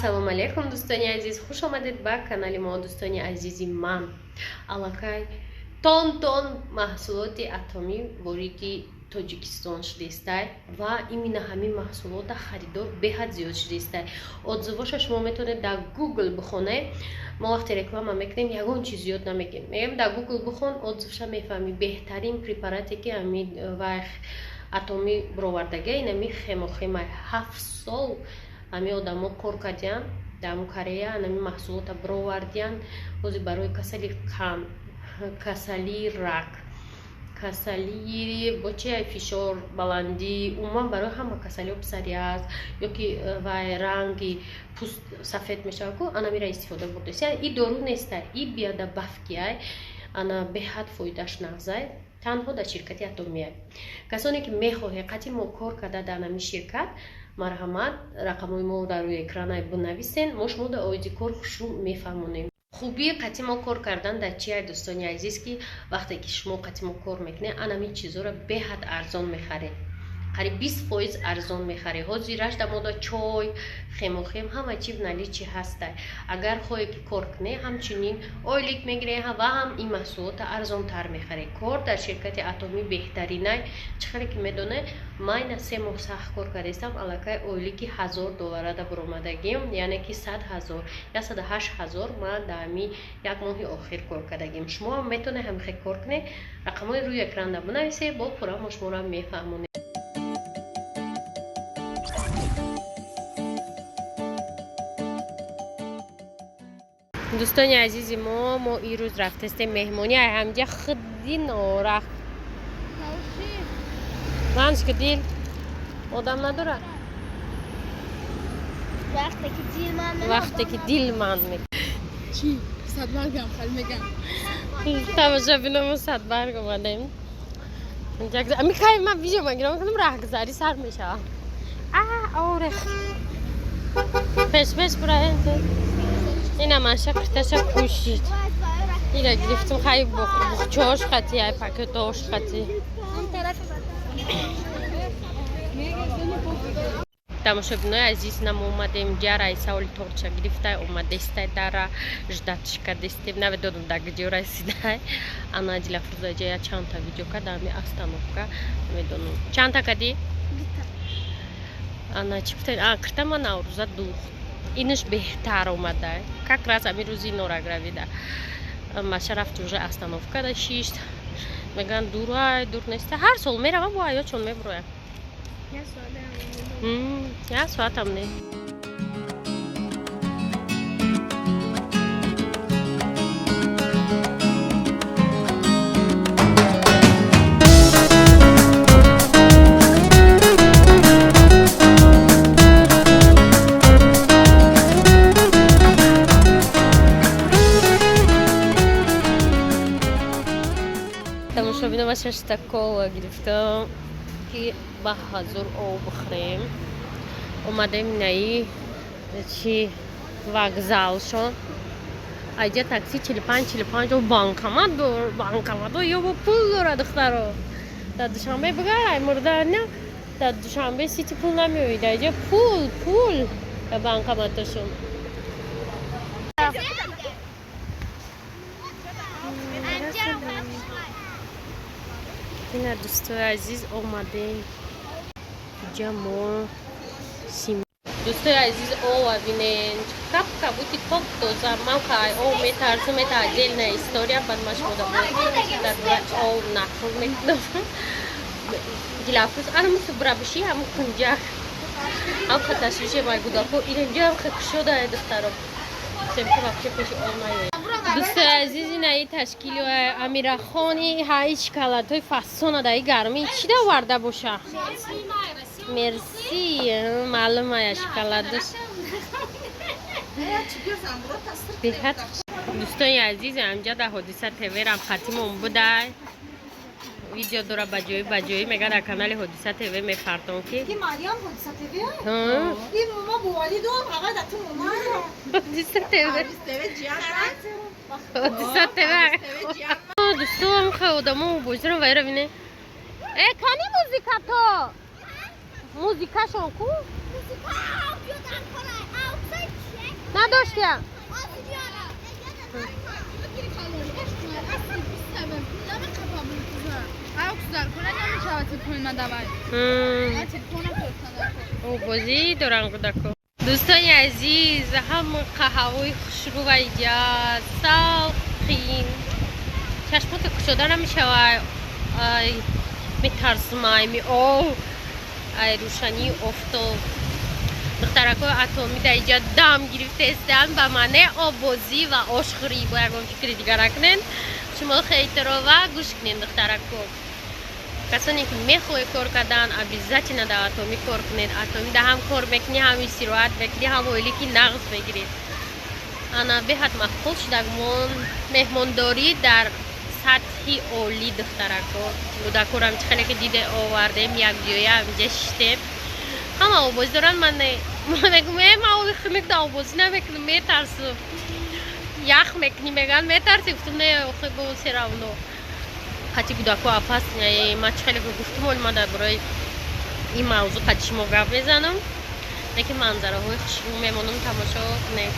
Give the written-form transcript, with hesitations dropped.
Ассалому алайкум, дӯстони азиз, хуш омадед ба канали мо, дӯстони азизи ман. Аллакай тон тон маҳсулоти Атомӣ вориди Тоҷикистон шудистай ва именно ҳамин маҳсулота харидор беҳад зиёд шудистай. Отзывоша шумо метавонед дар Google бихонед. Мо вақте реклама мекунем, ягон чиз зиёд намегем. Мегӯем, дар Google бихон, отзывша мефаҳмӣ. Беҳтарин препарате ки ҳамин вай Атомӣ бировардага, ин ҳами хемохема. 7 сол ҳамин одамо кор кардиянд дар ҳамун Корея, ҳамин маҳсулота бировардиянд. Ҳозир барои касали қанд, касалии рак, касалии бо чи, фишор баландӣ, умуман барои ҳама касалиҳо, псориаз ё ки вай ранги пӯст сафед мешавад ку, анамира истифода бурдааст. Яъне и дору нестай, и биодобавкиай. Ана беҳад фоидааш нағзай, танҳо дар ширкати Атомия. Касоне ки мехоҳед қати мо кор карда дар ҳамин ширкат, марҳамат, рақамҳои мо дар рӯи экранай бинависен, мо шумо дар оиди кор хушрӯ мефаҳмонем. Хубии қати мо кор кардан дар чия, дӯстони азиз, ки вақте ки шумо қати мо кор мекунед, анамин чизҳоро беҳад арзон мехаред, қариб 20% арзон мехаред. Ҳозираш дар мода чой, хемохем, ҳама чи в наличии ҳастай. Агар хоҳе ки кор кунед, ҳамчунин ойлик мегиред ва ҳам ин маҳсулота арзонтар мехаред. Кор дар ширкати Атомӣ беҳтаринай. Чӣ хеле ки медонед, майна 3 моҳ сахт кор кардастам, аллакай ойлики 1000 долларада баромадагим, яъне ки 100 000, 108 000 ман дар ҳамин як моҳи охир кор кардагим. Шумо ҳам метавонед ҳамихел кор кунед. Рақамҳои рӯи экранда бинависед, бо пурра мо шуморо мефаҳмонем. Дӯстони азизи мо, мо ирӯз рафтастем меҳмонӣ, ай ҳамҷа худди норах манш ки дил одам надорад. Вақте ки дил ман Вақте ки дил ман Чӣ? Садбаргам хал мегам. Тамошобиномо, Садбарг омадем. Ами кай ман видео магирам, кунам, раҳгузарӣ сар мешавам. А орех пеш пеш бураем. Ина маша кирташа пӯшид, ина гирифтим, хай бухчош хати, ай пакетош хати. Он тарафи. Тамошобинои азиз, нам омадем ҷа, Раисаоли тортша гирифтай, омадестай, дара ждатш кардестем, наведонам дар куҷо расидай. Ана Дилафрӯза ҷа я чандта видео кард ами остановка, намедонам чандта кадӣ. Ана чӣ гуфтем? А кирта ман Наврӯза духт, инаш беҳтар омада, как раз ами рӯзи норагравида. Маша рафт, уже остановка да шишт. Мегӯянд, дурай, дур неста, ҳар сол меравам, бо аёчон мебуроям. Як соатам не. Тамошобино, ма шашта кола гирифтам, ки ба ҳазур об бихӯрем. Омадем наи чи вокзалшон. Айҷа такси 45 45, банкомат дор, банкоматҳо ё бо пул дорад. Духтаро, дар Душанбе бигар, ай мурда на, дар Душанбе сити пул намеоид, айҷа пул, пул дар банкоматашон. Ина, дӯстои азиз, омадем иҷа мо сим. Дӯстои азиз, ова бинен, кап кабути ток тоза. Ман кай ов метарсам, это отдельная история, баъд ман шумо дар бораи ов нақл мекунам. Дилафрӯз ана мисли бурабиши ҳамун кунҷак ҳам хаташише май гудако инҷа кушода. Духтаро, семки вообще пеши ов наёед. Дӯстои азиз, инаи ташкили Амирахони ҳаи шоколадҳои фасона даи гармӣ чӣ даварда боша? Мерси, маълумая шоколадаш беҳад. Дӯстони азиз, амҷа дар Ҳодиса ТВ рам хатимон будай, видео дора, ба ҷои ба ҷои мега, дар канали Ҳодиса ТВ мепартом ки. Ки Марьям Ҳодиса ТВ? Ин мо боварӣ дорам, ҳава да ту мома. Ҳодиса ТВ. Ҳодиса ТВ. Дӯстон, хай одамо бозиро вайра бине. Э, кани музыка, то музыкашон ку? Надоштия. Бозӣ доран кӯдако. Дӯстони азиз, ҳама қаҳавои хушрӯ ва иҷа салқин. Чашмота кушода намешавад. Ай метарсам, ай ай рӯшании офтоб. Духтаракҳои атомӣ дар иҷа дам гирифтаистанд ба маънеи оббозӣ ва ошхӯрӣ. Бо ягон фикри дигар накунед. Шумо хейтерова гӯш кунед, духтарако. Касоне ки мехоҳед кор кардан, обязательно дар атомӣ кор кунед. Атомӣ да ҳам кор мекунӣ, ҳам истироҳат мекунӣ, ҳам ойлики нағз мегиред. Ана беҳад маъқул шудагмон меҳмондорӣ дар сатҳи олӣ, духтарако. Кӯдакорам чӣ хеле ки диде овардем, якҷоя ҳаминҷа шиштем. Ҳама обозӣ доранд, ман не. Ман мегӯм, ман оби хунук да обозӣ намекунам, метарсам. Ях мекунӣ, мегӯянд, метарсӣ? Гуфтам, не, охи бо всё равно. Қати кӯдако опасно. Ман чӣ хеле гуфтам, оли ман дар бораи ин мавзӯъ қати шумо гап мезанам. Лекин манзараҳои хушрӯ мемонам тамошо кунед.